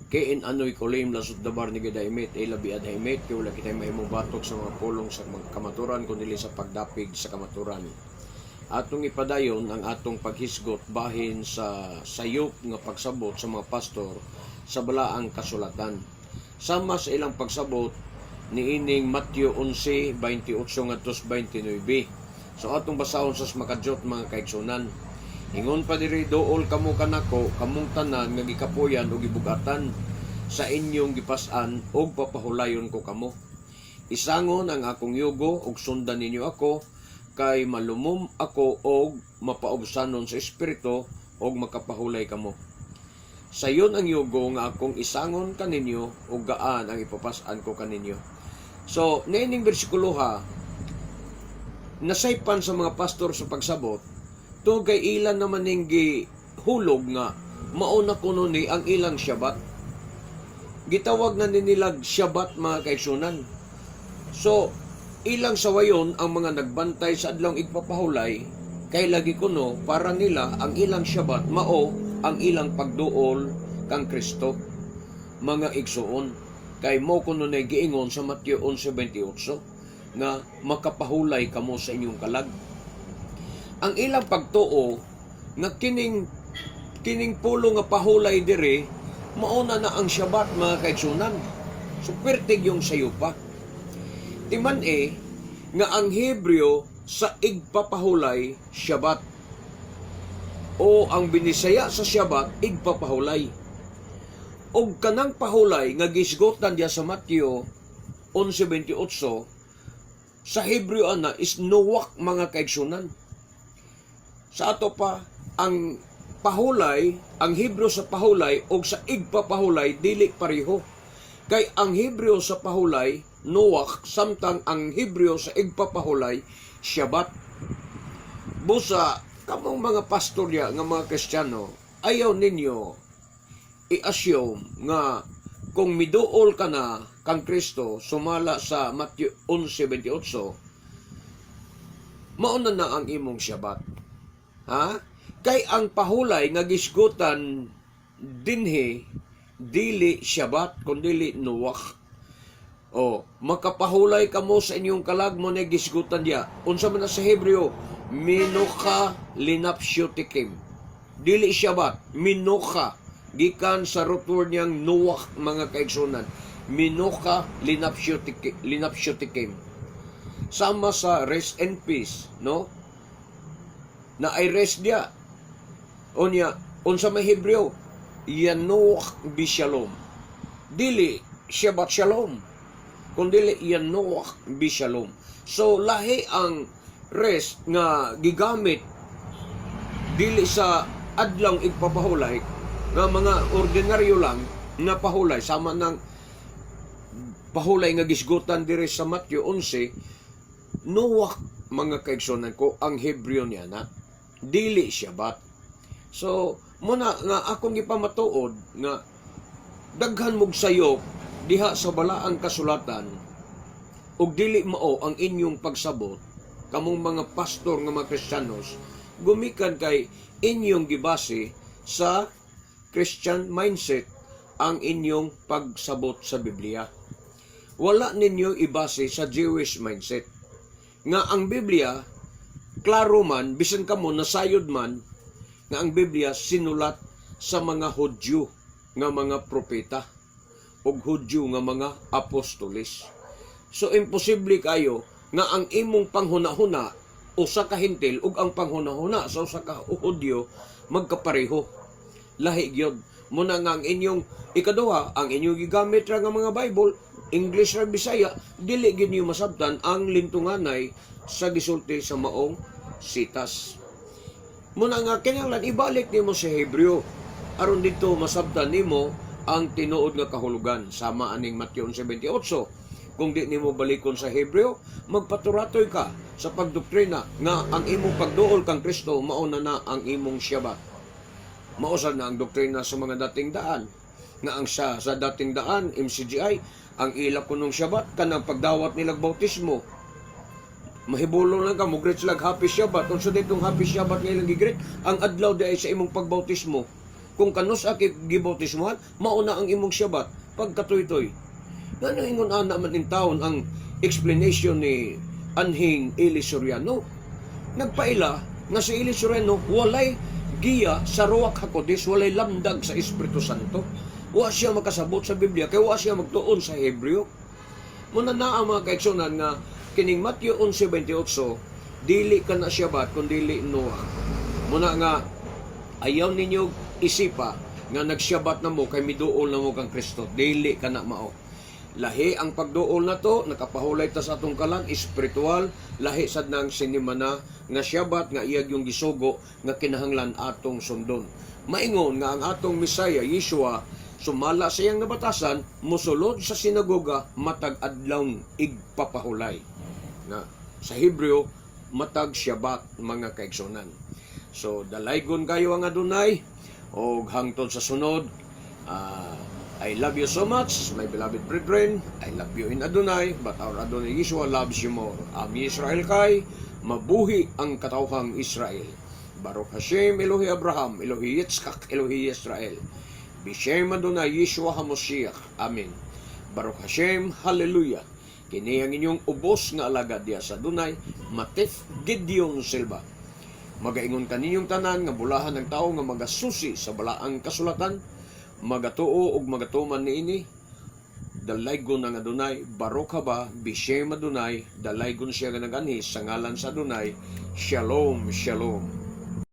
Kay in anoy kulim lasot dabar ni gidaimet ay labi adhaimet kay wala kitay mahimong batok sa mga pulong sa mga kamaturan kundi sa pagdapig sa kamaturan. Atong ipadayon ang atong paghisgot bahin sa sayop nga pagsabot sa mga pastor sa balaang kasulatan. Sama sa ilang pagsabot niining Mateo 11:28 ngadto 29. So atong basahon sa makadyot, mga kaigsunan. Ingon pa diri, "Duol kamo kanako kamong tanan nga gikapoyan ug gibugatan sa inyong gipas-an ug papahulayon ko kamo. Isangon ang akong yugo ug sundan ninyo ako, kay malumom ako og mapaubsanon sa espiritu, ug makapahulay kamo. Sayon ang yugo nga akong isangon kaninyo ug gaan ang ipapas-an ko kaninyo." So, niining bersikulo ha, nasaypan sa mga pastor sa pagsabot to kay ilan naman ning gihulog nga mauna kuno ni ang ilang Syabat. Gitawag na ni nilag Syabat, mga kaigsunan. So, ilang sawayon ang mga nagbantay sa adlawng igpapahulay kay lagi kuno para nila ang ilang Syabat mao ang ilang pagduol kang Kristo. Mga igsuon, kay mo kuno na giingon sa Mateo 11:28 nga makapahulay kamo sa inyong kalag. Ang ilang pagtuo nga kining kining pulo nga pahulay dire mauna na ang Syabat, mga kaigsunan. So pertig yung sayo pa. Timan eh nga ang Hebreo sa igpapahulay, Syabat. O ang binisaya sa Syabat, igpapahulay. Og kanang pahulay nga gisgotan diya sa Mateo 11:28 sa Hebreo ana is nuwak, mga kaigsunan. Sa ato pa, ang pahulay, ang Hebreo sa pahulay o sa igpapahulay dili pareho. Kay ang Hebreo sa pahulay, nuwak, samtang ang Hebreo sa igpapahulay, Syabat. Busa, kamong mga pastor ya nga mga Kristiyano, ayaw ninyo i-assume nga kung miduol ka na kang Kristo sumala sa Matthew 11:28, mauna na ang imong Syabat. Ha? Kay ang pahulay nga gisgutan dinhi dili Syabat kundi nuwak. O, makapahulay kamo sa inyong kalag mo na gisgutan diya. Unsa man na sa Hebreo? Minuka linapsyotikim. Dili Syabat, minuka. Gikan sa root word niyang nuwak, mga kaigsunan. Minuka linapsyotikim. Sama sa rest and peace, no? Na ay rest diya. Unya, unsa may Hebreo? Yanuak bishalom. Dili Shabbat Shalom. Kundi yanuak bishalom. So lahi ang rest nga gigamit dili sa adlawng igpapahulay nga mga ordinaryo lang nga pahulay sama ng pahulay nga gisgutan diri sa Matthew 11. Nuwak, mga kaigsunan ko, ang Hebreo niya na dili Syabat. So muna nga akong gipamatuod nga daghan mog sayop diha sa balaang kasulatan ug dili mao ang inyong pagsabot, kamong mga pastor nga mga Kristiyanos, gumikan kay inyong gibase sa Christian mindset ang inyong pagsabot sa Biblia. Wala ninyo ibase sa Jewish mindset. Nga ang Biblia, klaro man, bisan kamo nasayod man, nga ang Biblia sinulat sa mga Hudyo nga mga propeta ug Hudyo nga mga apostoles. So imposible kayo nga ang imong panghuna-huna usa ka Hentil ug ang panghuna-huna sa usa ka Hudyo magkapareho. Lahi gyud. Muna nga ang inyong ikaduha, ang inyong gigamit ra nga mga Bible, English ra, Bisaya, dili gyud niyo masabtan ang lintunganay sa gisulti sa maong sitas. Muna nga kinahanglan ibalik nimo sa Hebreo aron dito masabtan nimo ang tinuod nga kahulugan sama aning Mateo 78. Kung di nimo balikon sa Hebreo, magpaturatoy ka sa pagdoktrina nga ang imong pagduol kang Kristo mauna na ang imong Syabat. Mao sad na ang doktrina sa mga dating daan nga ang sa dating daan MCGI, ang ila kunong Syabat kanang pagdawat nilag bautismo. Mahibulong lang ka mo greet sila, "Happy Shabbat." Unsa ditong Happy Shabbat nga ilang gi-greet? Ang adlaw di ay sa imong pagbautismo. Kung kanus-a ka gibautismuhan, mao na ang imong Syabat pagkatuytoy. Ngano ingon ana man in taon ang explanation ni anhing Eli Soriano? Nagpaila nga si Eli Soriano walay giya sa Ruach Hakodesh, walay lamdag sa Espiritu Santo. Wa siya makasabot sa Biblia kay wa siya magtuon sa Hebreo. Muna naa, mga kaigsunan, nga kining Matthew 11:28 dili ka na Syabat kun dili Noah. Muna nga ayaw ninyo isipa nga nagsyabat na mo kay miduol na mo kang Kristo. Dili ka na mao. Lahi ang pagduol nato, nakapahulay ta sa atong kalag espiritual, lahi sad nang sinimana nga Syabat nga iyag yung gisugo nga kinahanglan atong sundon. Maingon nga ang atong Mesaya Yeshua, sumala sa iyang nabatasan, mosulod sa sinagoga matag adlaw igpapahulay. Na sa Hebreo matag Syabat, mga kaigsunan. So dalaygon kayo ang Adonai og hangtod sa sunod. I love you so much, my beloved brethren. I love you in Adonai, but our Adonai Yeshua loves you more. Am Yisrael chai, mabuhi ang katawhang Israel. Baruch Hashem, Elohi Abraham, Elohi Yitzchak, Elohi Israel. Bishem Adonai Yeshua HaMoshiach. Amen. Baruch Hashem, Hallelujah. Kini ang inyong ubos nga alagad diya sa Adonai, Matif Gideon Silva. Magaingon kaninyong tanan nga bulahan ng tao nga magasusi sa balaang kasulatan, magatuo ug magatuman niini. Dalaygon ang Adonai, Baruch haba, Bishem Adonai, dalaygon siya nga naganhi sa ngalan sa Adonai. Shalom, shalom.